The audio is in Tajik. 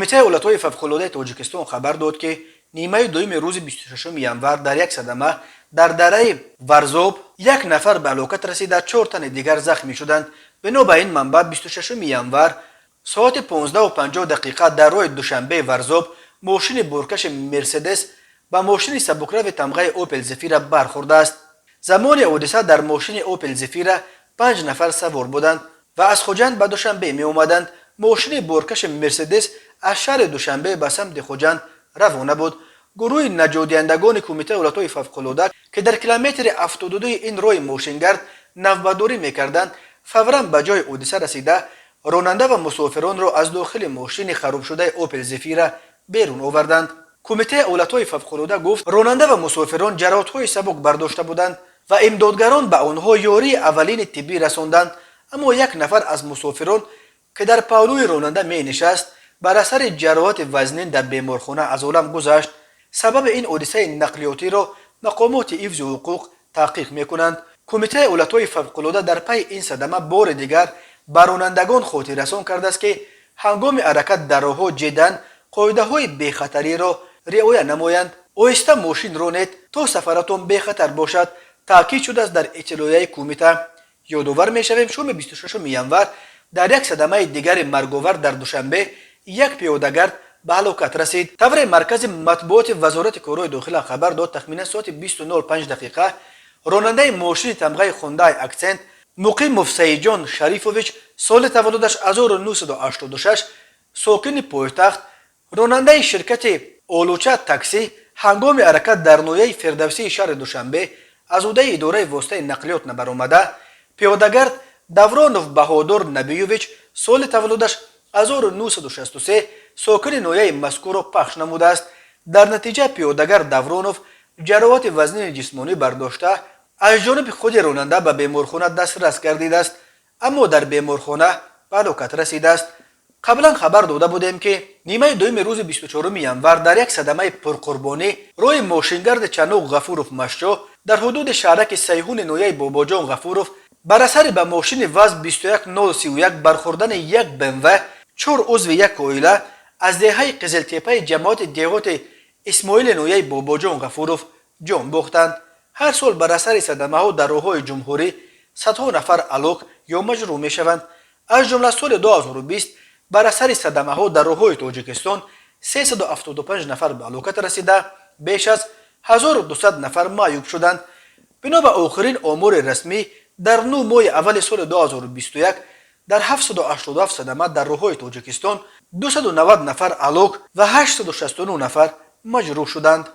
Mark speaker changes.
Speaker 1: Кумитаи ҳолатҳои фавқулодаи Тоҷикистон хабар дод, ки нимаи дуюми рӯзи 26 январ дар як садама дар дараи Варзоб як нафар ба ҳалокат расида, чор тани дигар захмӣ шуданд. Бино ба ин манбаъ, 26 январ соати 15:50 дар роҳи Душанбе Варзоб мошини боркаши Мерседес ба мошини сабукрави тамғаи Опел Зефира бархӯрдааст. Замони ҳодиса дар мошини Опел Зефира панҷ нафар савор буданд ва аз Хуҷанд ба Душанбе меомаданд. Мошини боркаши Мерседес аз шаҳри Душанбе ба самти Хуҷанд равона буд. Гурӯҳи наҷотдиҳандагони Кумитаи ҳолатҳои фавқулода, ки дар километри 72 ин роҳи мошингард навбатдорӣ мекарданд, фавран ба ҷои ҳодиса расида, ронанда ва мусофиронро аз дохили мошини харобшудаи Опел Зефира берун оварданд. Кумитаи ҳолатҳои фавқулода гуфт, ронанда ва мусофирон ҷароҳатҳои сабук бардошта буданд ва имдодгарон ба онҳо ёрии аввалини тиббӣ расонданд. Аммо як нафар аз мусофирон, ки дар паҳлӯи ронанда менишаст, бар асари ҷароҳати вазнин дар беморхона аз олам гузашт. Сабаби ин ҳодисаи нақлиётиро мақомоти ҳифзи ҳуқуқ таҳқиқ мекунанд. Кумитаи ҳолатҳои фавқулода дар пайи ин садама бори дигар ба ронандагон хотиррасон кардааст, ки ҳангоми ҳаракат дар роҳҳо ҷиддан қоидаҳои бехатариро риоя намоянд. «Оҳиста мошин ронед, то сафаратон бехатар бошад», таъкид шудааст дар иттилоияи кумита. Ёдовар мешавем, шоми 26 январ дар як садамаи дигари марговар дар Душанбе як пиёдагард ба ҳалокат расид. Тавре маркази матбуоти Вазорати корҳои дохила хабар дод, тахминан соати 20:05 ронандаи мошини тамғаи Хундай Акцент Муқимов Саидҷон Шарифович, соли таваллудаш 1986, сокини пойтахт, ронандаи ширкати Олуча таксӣ, ҳангоми ҳаракат дар ноҳияи Фирдавсии шаҳри Душанбе аз ҳудаи идораи воситаи нақлиёт набаромада, пиёдагард Давронов Баҳодур Набиёвич, соли таваллудаш 1963, сокини ноҳияи мазкурро пахш намудааст. Дар натиҷа пиёдагард Давронов ҷароҳати вазнини ҷисмонӣ бардошта, аз ҷониби худи ронанда ба беморхона дастрас гардидааст, аммо дар беморхона ба ҳалокат расидааст. Қаблан хабар дода будем, ки нимаи дуюми рӯзи 24 январ дар як садамаи пурқурбонӣ роҳи мошингарди Чаноқ Ғафуров Машчо дар ҳудуди шаҳраки Сайҳуни ноҳияи Бобоҷон Ғафуров бар асари ба мошини ВАЗ 21031 бархӯрдани як БМВ чор узви як оила аз деҳаи Қизилтепаи ҷамоати деҳоти Исмоили ноҳияи Бобоҷон Ғафуров ҷон бохтанд. Ҳар сол бар асари садамаҳо дар роҳҳои ҷумҳурӣ садҳо нафар ҳалок ё маҷрӯҳ мешаванд. Аз ҷумла соли 2020 бар асари садамаҳо дар роҳҳои Тоҷикистон 375 нафар ба ҳалокат расида, беш аз 1200 нафар маъюб шуданд. Бино ба охирин омори расмӣ, дар 9 моҳи аввали соли 2021 дар 787 садама дар роҳҳои Тоҷикистон 290 нафар ҳалок ва 869 нафар маҷрӯҳ шуданд.